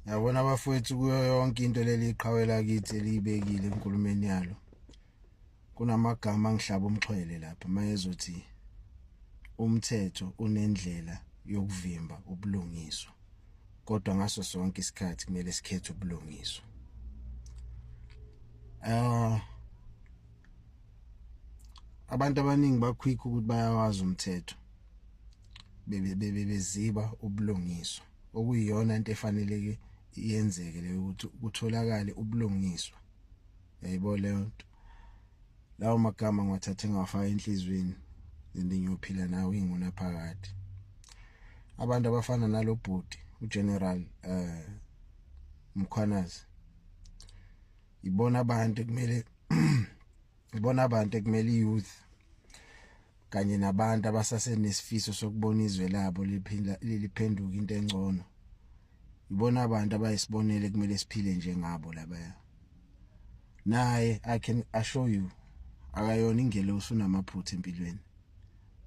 Yabona abafowethu, kuyo yonke into leli iqhawe lakithi eliyibekile enkulumeni yalo, kunamagama angihlaba umxhwele lapha mayezothi umthetho unendlela yokuvimba ubulungiswa, kodwa ngaso sonke isikhathi kumele sikhethe ubulungiswa. Abantu abaningi ba-quick ukuthi bayawazi umthetho, bebe beziba ubulungiswa, okuyiyona into efaneleke yenzeke leyo, ukuthi kutholakale ubulungiswa. Yayibo leyo nto, lawo magama ngiwathathe ngawafaka enhliziyweni and ngiyophila nawo ingunaphakade. Abantu abafana nalobhuti uGeneral Mkhwanazi ibona abantu ekumele, ibona abantu ekumele iyouth kanye nabantu abasasenesifiso sokubona izwe labo liphila liphenduka into engcono, ibona abantu abayisibonele kumele siphile njengabo labaya. Naye, I can assure you, akayona ingelosi, unamaphutha empilweni,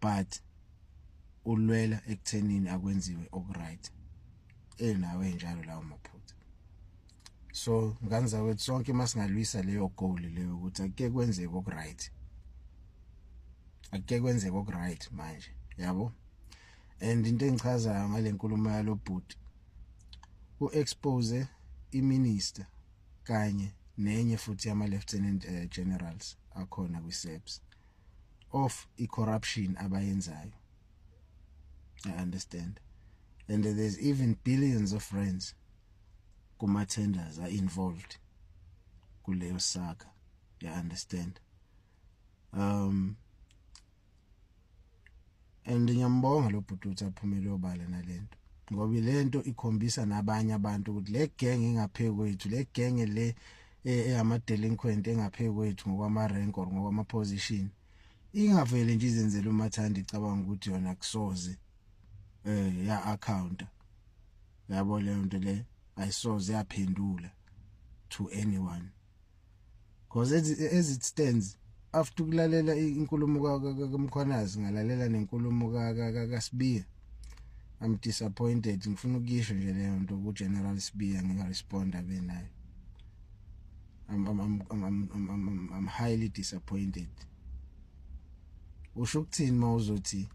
but ulwela ekuthenini akwenziwe okuright enawe njalo lawo maphutha. So ngane zakwethu, sonke masingalwisa leyo goal leyo ukuthi ake kwenzeke okuright, ake kwenzeke okuright manje, yabo. And into engichazayo ngale nkulumo yalo bhuti, uexpose iminister kanye nenye futhi yama lieutenant generals akhona kwi-SAPS of i-corruption abayenzayo, I understand, and there's even billions of rands kuma tenders are involved kuleyo saga, you understand. And ngiyambonga lo bhuti ukuthi aphumele obala nalento, ngoba lento ikhombisa nabanye abantu ukuthi le gang engaphezu kwethu, le gang le eyama delinquent engaphezu kwethu ngokwama rank or ngokwama position, ingavele nje izenzele umathanda, icabanga ukuthi yona kusoze ya account, yabo. Leyo nto le ayisoze yaphendula to anyone, because as it stands, after ukulalela inkulumo kaMkhwanazi, ngalalela nenkulumo kaSibiya, I'm disappointed. Ngifuna ukuyisho nje leyo nto ku General Sibiya ngingaresponda benayo. I'm highly disappointed. Usho ukuthini mawuzothi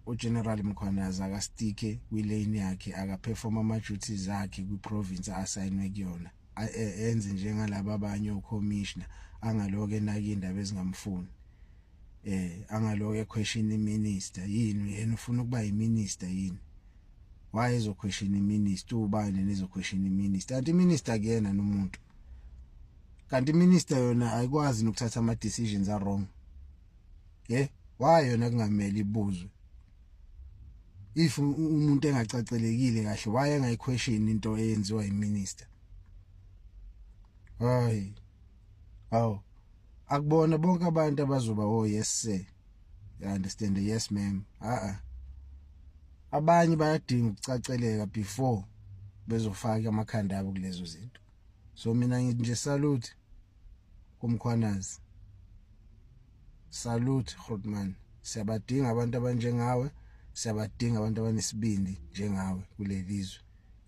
uGeneral Mkhwanazi akastike kwilane yakhe, akaperform ama duties akhe kwiprovince assignwe kuyona, enze njengalabo abanye ocommissioner, angaloke enaka indaba ezingamfuni, angaloke question iminister? Yini, yena ufuna ukuba yiminister yini? Why ezo question iminister? Ubani nezo question iminister? Kanti iminister kuyena nomuntu, kanti iminister yona ayikwazi nokuthatha ama decisions a wrong? Why yona kungamele ibuzwe if umuntu engacacelekile kahle? Why engayiquestion into eyenziwa yiminister? Hayi, awu, akubona bonke abantu abazoba "Oh yes sir," you understand, "Yes ma'am." A a abanye bayadinga ukucaceleka before bezofaka amakhanda abo kulezo zinto. So mina ngithi nje salute kuMkhwanazi, salute Grootman. Siyabadinga abantu abanjengawe, siyabadinga abantu abanesibindi njengawe kulelizwe.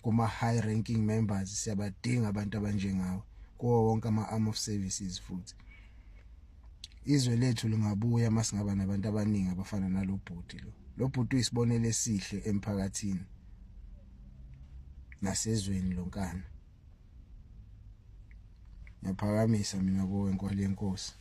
Kuma high ranking members, siyabadinga abantu abanjengawe kuwo wonke ama arm of services. Futhi izwe lethu lingabuya masingaba nabantu abaningi abafana nalobhuti lo. Lo bhuti uyisibonelo esihle emphakathini nasezweni lonkana. Ngiyaphakamisa mina kuwe, Nkwali yeNkosi.